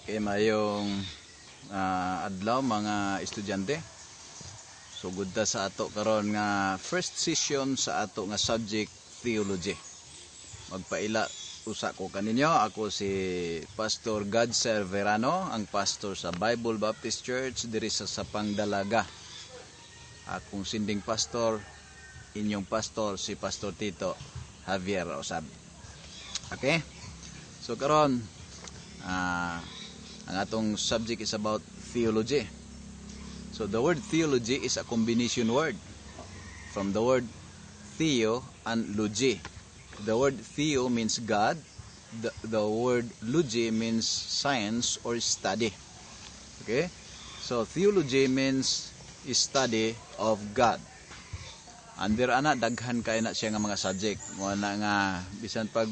Okay, mayong adlaw, mga estudyante. Sugod ta sa ato karon nga first session sa ato nga subject, theology. Magpaila usa ko kaninyo. Ako si Pastor Godser Verano, ang pastor sa Bible Baptist Church diri sa Sapang Dalaga. Akong sinding pastor, inyong pastor, si Pastor Tito Javier Osab. Okay? So karon ang atong subject is about theology. So the word theology is a combination word from the word theo and logy. The word theo means God. The word logy means science or study. Okay? So theology means study of God. Under ana, daghan kay na siya nga mga subject. Mo na nga bisan pag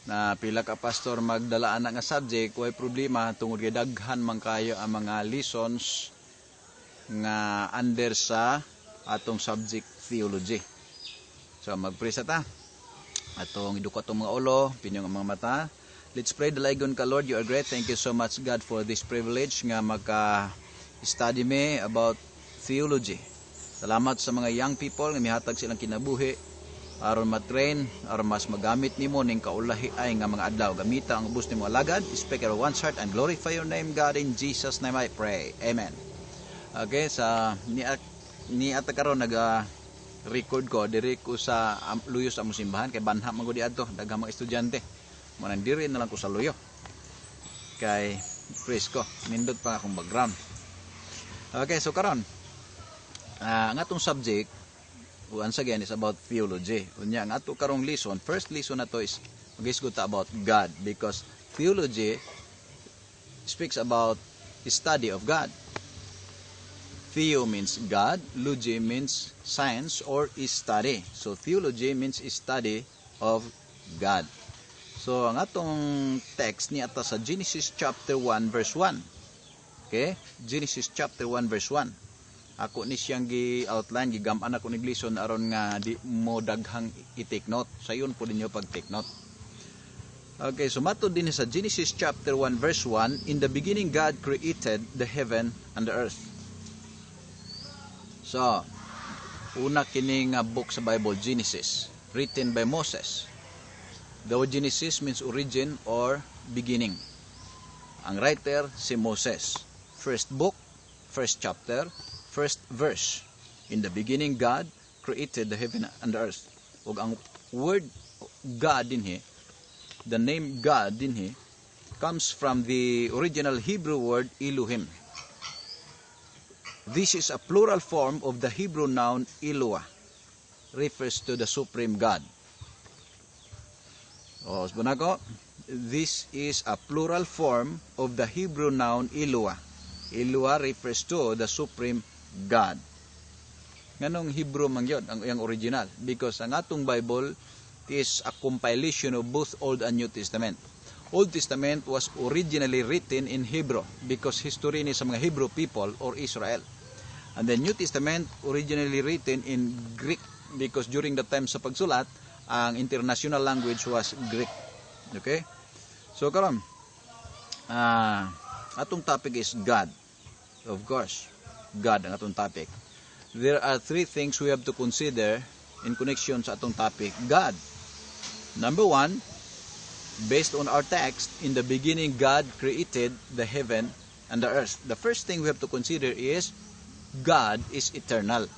na pila ka pastor magdala ana nga subject, way problema tungod kay daghan man kayo ang mga lessons nga under sa atong subject theology. So magpray sa ta. Atong iduko atong mga ulo, pinyong ang mga mata. Let's pray. Dalaygon ka, Lord, you are great. Thank you so much, God, for this privilege nga maka study me about theology. Salamat sa mga young people nga mihatag silang kinabuhi aron matrain, aron mas magamit nimo ning kaulahi ay nga mga adlaw. Gamita ang ubos nimo alagad. Speak our one's heart and glorify your name, God. In Jesus' name I pray. Amen. Okay, sa ni ata karon naga record ko diri ko sa luyo sa among simbahan kay banha man gud adto, daghang mga estudyante. Mo nang diri na lang ko sa luyo. Kay presko, nindot pa akong background. Okay, so karon ang atong subject once again is about theology. Unya ang ato karong lesson, first lesson na to is magisgot ta about God because theology speaks about the study of God. Theo means God, logy means science or study. So theology means study of God. So ang atong text ni ata sa Genesis chapter 1 verse 1. Okay? Genesis chapter 1 verse 1. Ako ni siyang gi-outline, gigam-an ako ni lesson aron nga di mo daghang i-take note. Sayon po ninyo pag take note. Okay, so matod din sa Genesis chapter 1 verse 1, "In the beginning God created the heaven and the earth." So, una kini nga book sa Bible, Genesis, written by Moses. The word Genesis means origin or beginning. Ang writer si Moses. First book, first chapter, first verse. "In the beginning God created the heaven and the earth." Ug ang word God dinhi, the name God dinhi comes from the original Hebrew word Elohim. This is a plural form of the Hebrew noun Eloah, refers to the supreme God. O, ko, this is a plural form of the Hebrew noun Eloah. Eloah refers to the supreme God. Nganong Hebrew man gyud ang iyang original? Because ang atong Bible is a compilation of both Old and New Testament. Old Testament was originally written in Hebrew because history ni sa mga Hebrew people or Israel. And the New Testament originally written in Greek because during the time sa pagsulat, ang international language was Greek. Okay? So karon, atong topic is God. Of course, God ang atong topic. There are three things we have to consider in connection sa atong topic, God. Number one, based on our text, "In the beginning God created the heaven and the earth." The first thing we have to consider is God is eternal.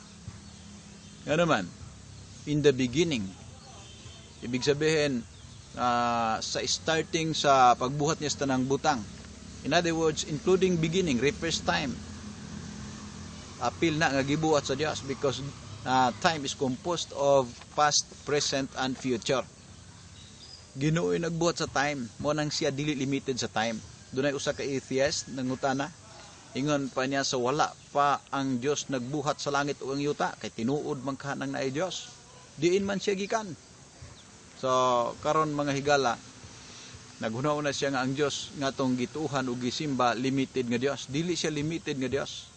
Ano naman? In the beginning. Ibig sabihin, sa starting sa pagbuhat niya sa tanang butang. In other words, including beginning refers time. Apil na nga gibuhat sa Dios because time is composed of past, present, and future. Ginoo nagbuhat sa time. Mo nang siya dili limited sa time. Dunay usa ka atheist nangutana. Ingon pa niya sa wala pa ang Dios nagbuhat sa langit o ang yuta kay tinuod man ka nang naay Dios. Diin man siya gikan? So karon, mga higala, naghuna na siya nga ang Dios nga atong gituohan ug gisimba limited nga Dios. Dili siya limited nga Dios.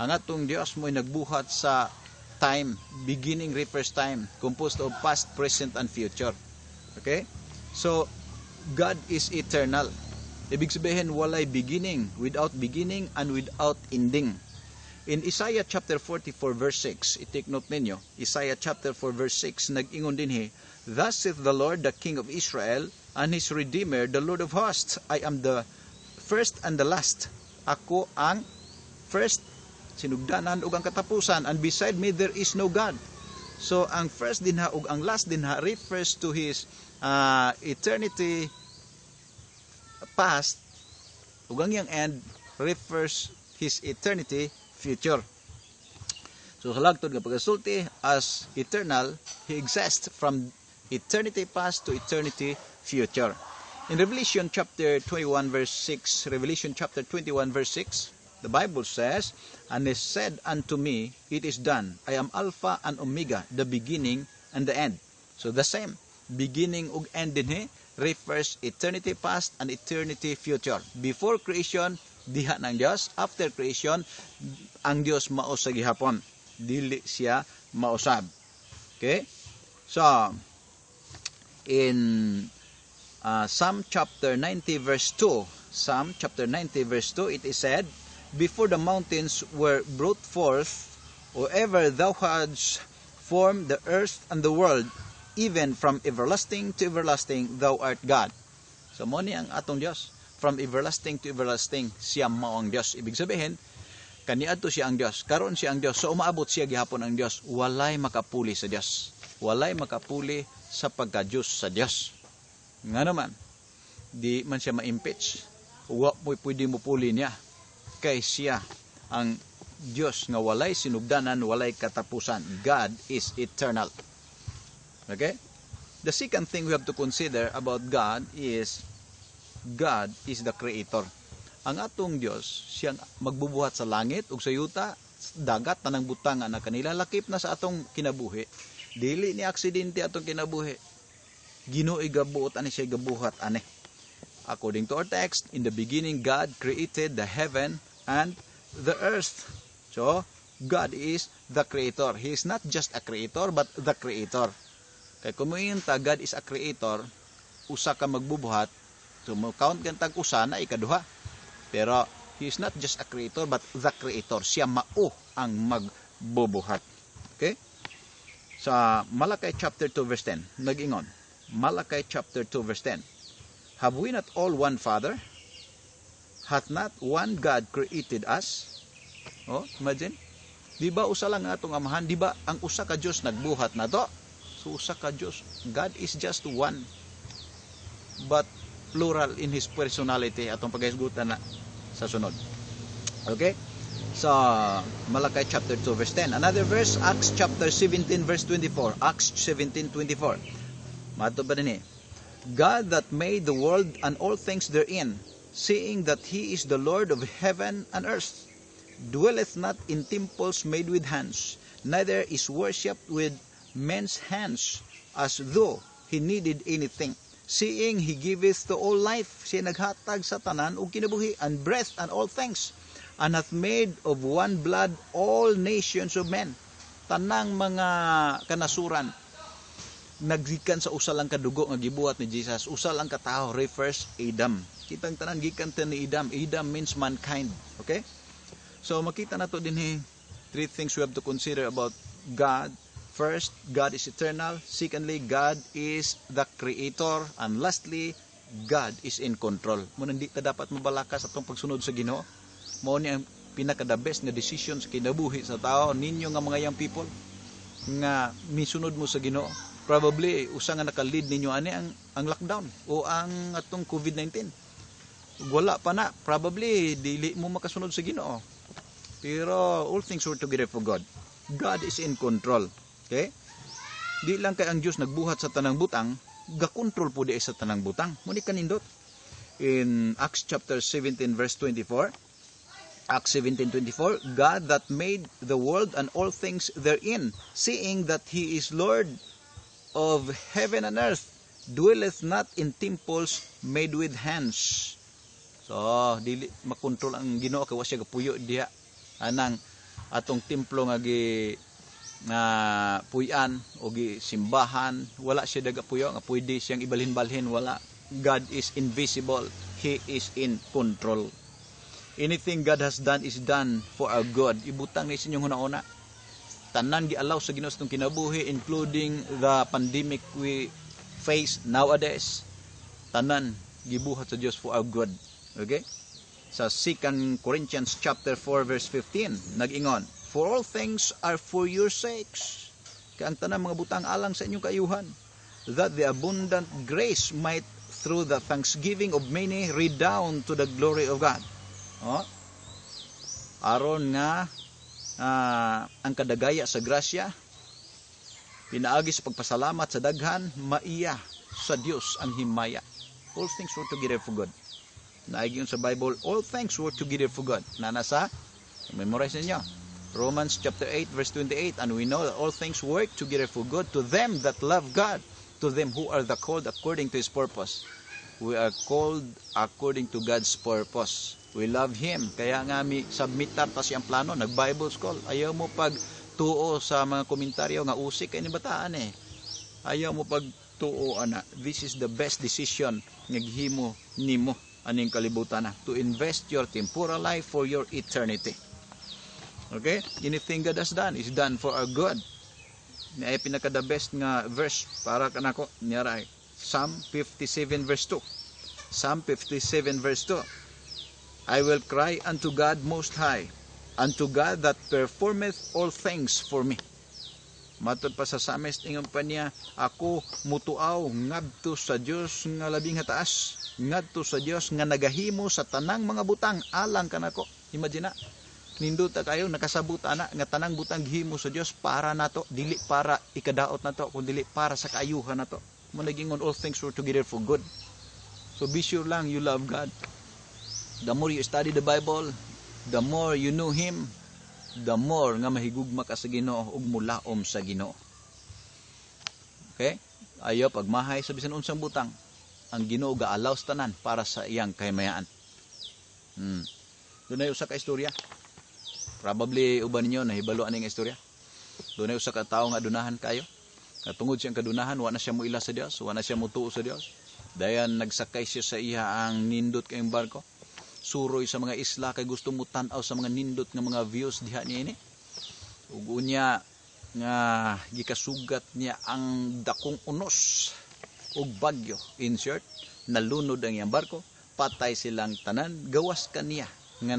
Ang atong Dios mo'y nagbuhat sa time, beginning refers time, composed of past, present, and future. Okay? So, God is eternal. Ibig sabihin, walay beginning, without beginning and without ending. In Isaiah chapter 44 verse 6, i-take note ninyo, Isaiah chapter 4 verse 6, nag-ingon dinhi, "Thus saith the Lord, the King of Israel, and his Redeemer, the Lord of hosts, I am the first and the last." Ako ang first, sinugdanan, ug ang katapusan, and beside me there is no God. So ang first dinha ug ang last dinha refers to his eternity past, ug ang iyang end refers his eternity future. So sa lagtod nga pagkasulti, as eternal, he exists from eternity past to eternity future. In Revelation chapter 21 verse 6, Revelation chapter 21 verse 6, the Bible says, "And he said unto me, It is done. I am Alpha and Omega, the beginning and the end." So the same, beginning ug end dinhi refers eternity past and eternity future. Before creation, diha ng Dios. After creation, ang Dios mao sa gihapon. Dili siya mausab. Okay? So, in Psalm chapter 90 verse 2, Psalm chapter 90 verse 2, it is said, "Before the mountains were brought forth, or ever thou hadst formed the earth and the world, even from everlasting to everlasting, thou art God." So, mao ni ang atong Dios. From everlasting to everlasting, siya mao ang Dios. Ibig sabihin, kaniadto siya ang Dios, karon siya ang Dios, so umaabot siya gihapon ang Dios. Walay makapuli sa Dios. Walay makapuli sa pagka-Diyos sa Dios. Nga naman, di man siya ma-impeach. Wa mo pwede mo puli niya. Kay siya ang Dios nga walay sinugdanan, walay katapusan. God is eternal. Okay? The second thing we have to consider about God is God is the creator. Ang atong Dios, siyang magbubuhat sa langit ug sa yuta, dagat, tanang butang nga kanila lakip na sa atong kinabuhi. Dili ni aksidente atong kinabuhi. Ginoo gabuot ani, siya gabuhat ani. According to our text, in the beginning God created the heaven and the earth. So, God is the creator. He is not just a creator, but the creator. Kay kung moingon ta, God is a creator, usa ka magbubuhat, so mo count kan tag usa na ikaduha. Pero he is not just a creator, but the creator. Siya mao ang magbubuhat. Okay? Sa Malachi chapter 2 verse 10, nag-ingon. Malachi chapter 2 verse 10. "Have we not all one Father? Hath not one God created us?" Oh, imagine. Di ba usa lang atong amahan? Di ba ang usa ka Dios nagbuhat nato? So usa ka Dios. God is just one, but plural in his personality, atong paghisgutan na sa sunod. Okay? Sa Malachi chapter 2 verse 10. Another verse, Acts chapter 17 verse 24. Acts 17:24. Mato ba dinhi? "God that made the world and all things therein, seeing that he is the Lord of heaven and earth, dwelleth not in temples made with hands, neither is worshipped with men's hands, as though he needed anything. Seeing he giveth to all life," siya naghatag sa tanan og kinabuhi, "and breath and all things, and hath made of one blood all nations of men." Tanang mga kanasuran naggikan sa usa lang ka dugo nga gibuhat ni Jesus. Usa lang ka tawo refers Adam. Kitang tanan gikan ta ni Adam. Adam means mankind. Okay? So makita nato dinhi three things we have to consider about God. First, God is eternal. Secondly, God is the creator. And lastly, God is in control. Mao di ta dapat mabalaka sa atong pagsunod sa Ginoo. Mao ni ang pinaka the best nga decision sa kinabuhi sa tao ninyo nga mga young people nga misunod mo sa Ginoo. Probably usa nga naka-lead ninyo ani ang lockdown o ang atong COVID-19. Wala pa na, probably dili mo makasunod sa Ginoo. Pero all things work together for God. God is in control. Okay? Di lang kay ang Dios nagbuhat sa tanang butang, gakontrol po di sa tanang butang. Mao ni kanindot. In Acts chapter 17 verse 24, Acts 17:24, "God that made the world and all things therein, seeing that he is Lord of heaven and earth, dwelleth not in temples made with hands." So, dili makontrol ang Ginoo kay wa siya gapuyo diha anang atong templo nga gi nga puy-an o gi simbahan, wala siya dagapuyo nga pwede siyang ibalhin-balhin, wala. God is invisible. He is in control. Anything God has done is done for our good. Ibutang ni sa inyong huna-huna. Tanan gi-allow sa Ginoo sa atong kinabuhi, including the pandemic we face nowadays. Tanan gibuhat sa Dios for our good. Okay? Sa 2 Corinthians chapter 4 verse 15, nag-ingon, "For all things are for your sakes." Kay ang tanan mga butang alang sa inyong kaayuhan, "that the abundant grace might through the thanksgiving of many redound to the glory of God." Oh? Aron nga ang kadagaya sa grasya pinaagi sa pagpasalamat sa daghan, maiya sa Dios ang himaya. All things work together for good. Naay sa Bible, all things work together for good. Na nasa, memorize ninyo. Romans chapter 8 verse 28, "And we know that all things work together for good to them that love God, to them who are the called according to His purpose." We are called according to God's purpose. We love Him. Kaya nga mi submit ta siyang plano, nag-Bible school. Ayaw mo pag tuo sa mga komentaryo nga usik kay ni bataan eh. Ayaw mo pag tuo ana. This is the best decision nga gihimo nimo aning kalibutan na, to invest your temporal life for your eternity. Okay? Anything God has done is done for our good. Ay pinaka the best nga verse para kanako niya ay Psalm 57 verse 2. Psalm 57 verse 2. "I will cry unto God most high, unto God that performeth all things for me." Matod pa sa Psalmist, ingon pa niya, "Ako mutuaw ngadto sa Dios nga labing taas, ngadto sa Dios nga nagahimo sa tanang mga butang alang kanako." Imagine na. Nindota kayo nakasabot ana nga tanang butang gihimo sa Dios para nato, dili para ikadaot nato, kun dili para sa kaayuhan nato. Mo nagingon, all things work together for good. So be sure lang you love God. The more you study the Bible, the more you know Him, the more nga mahigugma ka sa Ginoo ug mulaom sa Ginoo. Okay? Ayaw pagmahay sa bisan unsang butang. Ang Ginoo ga-allow sa tanan para sa iyang kahimayaan. Dunay usa ka istorya. Probably uban ninyo nahibalo ani nga istorya. Dunay usa ka tawo nga adunahan kayo. Nga tungod siyang kadunahan, wa na siya moila sa Dios, wa na siya motuo sa Dios. Dayan nagsakay siya sa iya ang nindot kayong barko. Suroy sa mga isla kay gusto mo tan-aw sa mga nindot nga mga views diha niini. Ug unya nga gikasugat niya ang dakong unos ug bagyo. In short, nalunod ang iyang barko, patay silang tanan, gawas kaniya nga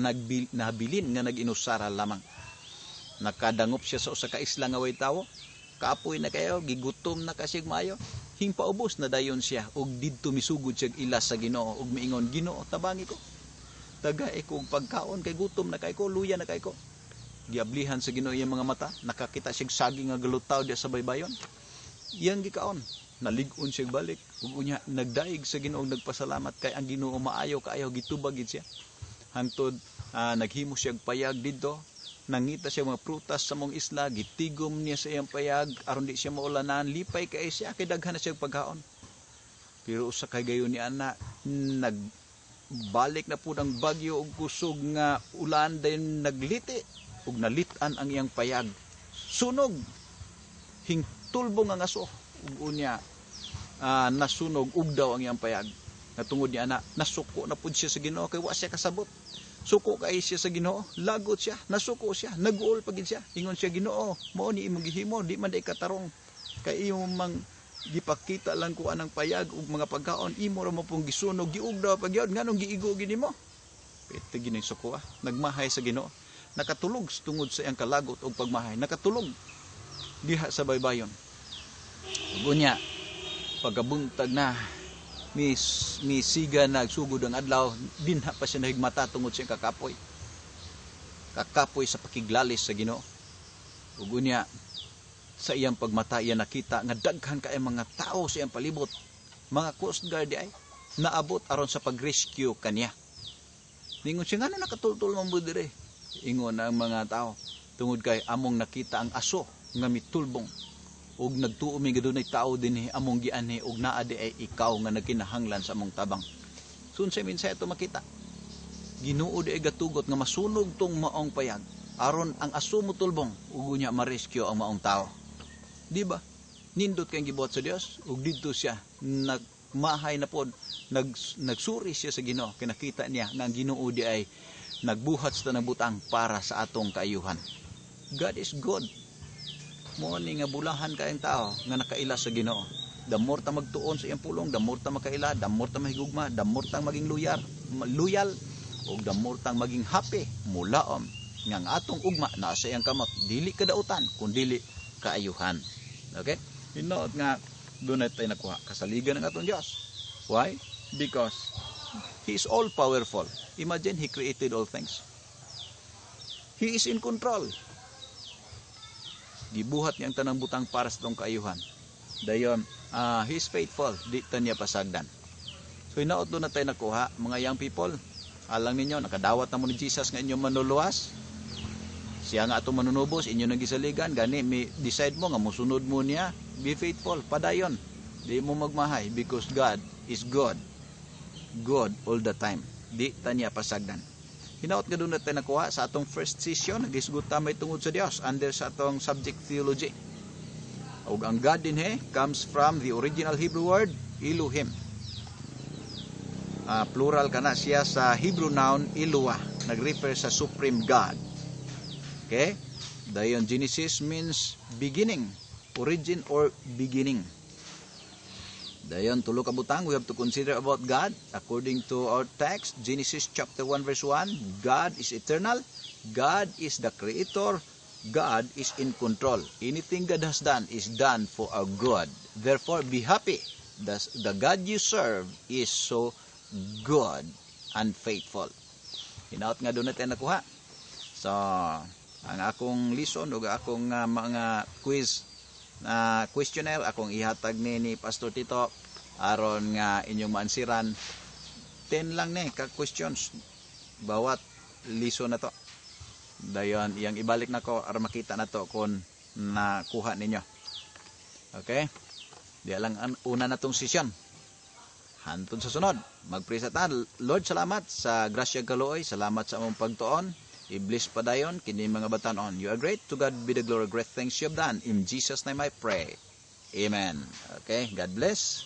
nabilin nga nag-inusara lamang. Nakadangop siya sa usa ka isla nga way tawo. Kapoy na kayo, gigutom na kasi maayo. Hingpaubos na dayon siya ug didto misugod siya ila sa Ginoo ug miingon, "Ginoo, tabangi ko. Tagai ko og pagkaon kay gutom na kay ko, luya na kay ko." Giablihan sa Ginoo iyang mga mata, nakakita siya saging nga galutaw diya sa baybayon. Iyang gikaon. Nalig-on siya balik ug unya nagdaig sa Ginoo, nagpasalamat kay ang Ginoo maayo kaayo, gitubag gid siya. Hangtod naghimo siya payag didto, nangita siya mga prutas sa mong isla, gitigom niya sa iyang payag aron di siya maulanan. Lipay kay siya kay daghan na siya pagkaon. Pero usa kay gayon ni ana, nagbalik na pud ang bagyo og kusog nga ulan, dayon nagliti ug nalit-an ang iyang payag, sunog, hingtulbong ang aso, ug unya nasunog ug daw ang iyang payag. Natungod ni ana, nasuko na pud siya sa Ginoo kay wa siya kasabot. Suko kay siya sa Ginoo, lagot siya, nasuko siya, naguol pa gid siya. Ingon siya, "Ginoo, mao ni imong gihimo, di man day katarong. Kay imong mang gipakita lang ko anang payag ug mga pagkaon, imo ra mo pong gisunog, giugdaw pa gyud, nganong giigo gid nimo?" Pete gini suko ah, nagmahay sa Ginoo. Nakatulog tungod sa iyang kalagot og pagmahay, nakatulog diha sa baybayon. Ug unya, pagkabuntag na, misiga nagsugod ang adlaw, dinha pa siya nahigmata tungod sa kakapoy. Kakapoy sa pakiglalis sa Ginoo. Ug unya, sa iyang pagmata, iya nakita nga daghan kay mga tao sa iyang palibot. Mga coast guard ay naabot aron sa pag-rescue kaniya. Ningon siya, "Ngano nakatultol man mo dire?" Ingon ang mga tao, "Tungod kay among nakita ang aso nga mitulbong ug nagtuo mi nga dunay tao dinhi, among gianhi ug naa di ay ikaw nga nagkinahanglan sa among tabang." So unsay mensahe ato makita? Ginoo di ay gatugot nga masunog tong maong payag aron ang aso motulbong ug unya ma-rescue ang maong tao. Di ba? Nindot kay gibuhat sa Dios ug didto siya nag Nagmahay na pod, nagsuri siya sa Ginoo kay nakita niya nga ang Ginoo diay nagbuhat sa tanang butang para sa atong kaayuhan. God is good. Mao ni nga bulahan kaayong tao nga nakaila sa Ginoo. The more ta magtuon sa iyang pulong, the more ta makaila, the more ta mahigugma, the more ta maging loyal, ug the more tang maging happy, mulaom nga ang atong ugma naa sa iyang kamot, dili kadautan kun dili kaayuhan. Okay? Hinaot nga dunay tay nakuha kasaligan ng atong Dios. Why? Because He is all powerful. Imagine, He created all things. He is in control. Gibuhat niya ang tanang butang para sa atong kaayuhan. Dayon, He is faithful, di ta niya pasagdan. So hinaot duna tay nakuha, mga young people. Alang ninyo, nakadawat na mo ni Jesus nga inyong manluluwas. Siya nga atong manunubos, inyo nang gisaligan, gani mi decide mo nga musunod mo niya, be faithful, padayon. Di mo magmahay because God is good. Good all the time. Di ta niya pasagdan. Hinaot nga duna tay nakuha sa atong first session, nagisgot ta mahitungod sa Dios under sa atong subject theology. Ug ang God dinhi comes from the original Hebrew word Elohim. Plural kana siya sa Hebrew noun Eloah, nag-refer sa supreme God. Okay? Dayon, Genesis means beginning, origin or beginning. Dayon, tulo ka butang we have to consider about God according to our text, Genesis chapter 1 verse 1. God is eternal, God is the creator, God is in control. Anything God has done is done for our good. Therefore, be happy. The God you serve is so good and faithful. Hinaot nga duna tay nakuha. So, ang akong lesson ug akong mga quiz na questionnaire akong ihatag ni Pastor Tito aron nga inyong maansiran. 10 lang ni ka questions bawat lesson na to. Dayon iyang ibalik nako aron makita na to kung nakuha ninyo. Okay, di lang ang una na tong session. Hantod sa sunod, magpray sa ta. Lord, salamat sa grasya, kaluoy. Salamat sa among pagtuon. I-bless padayon kini mga batanon. You are great. To God be the glory. Great things you have done. In Jesus' name I pray. Amen. Okay, God bless.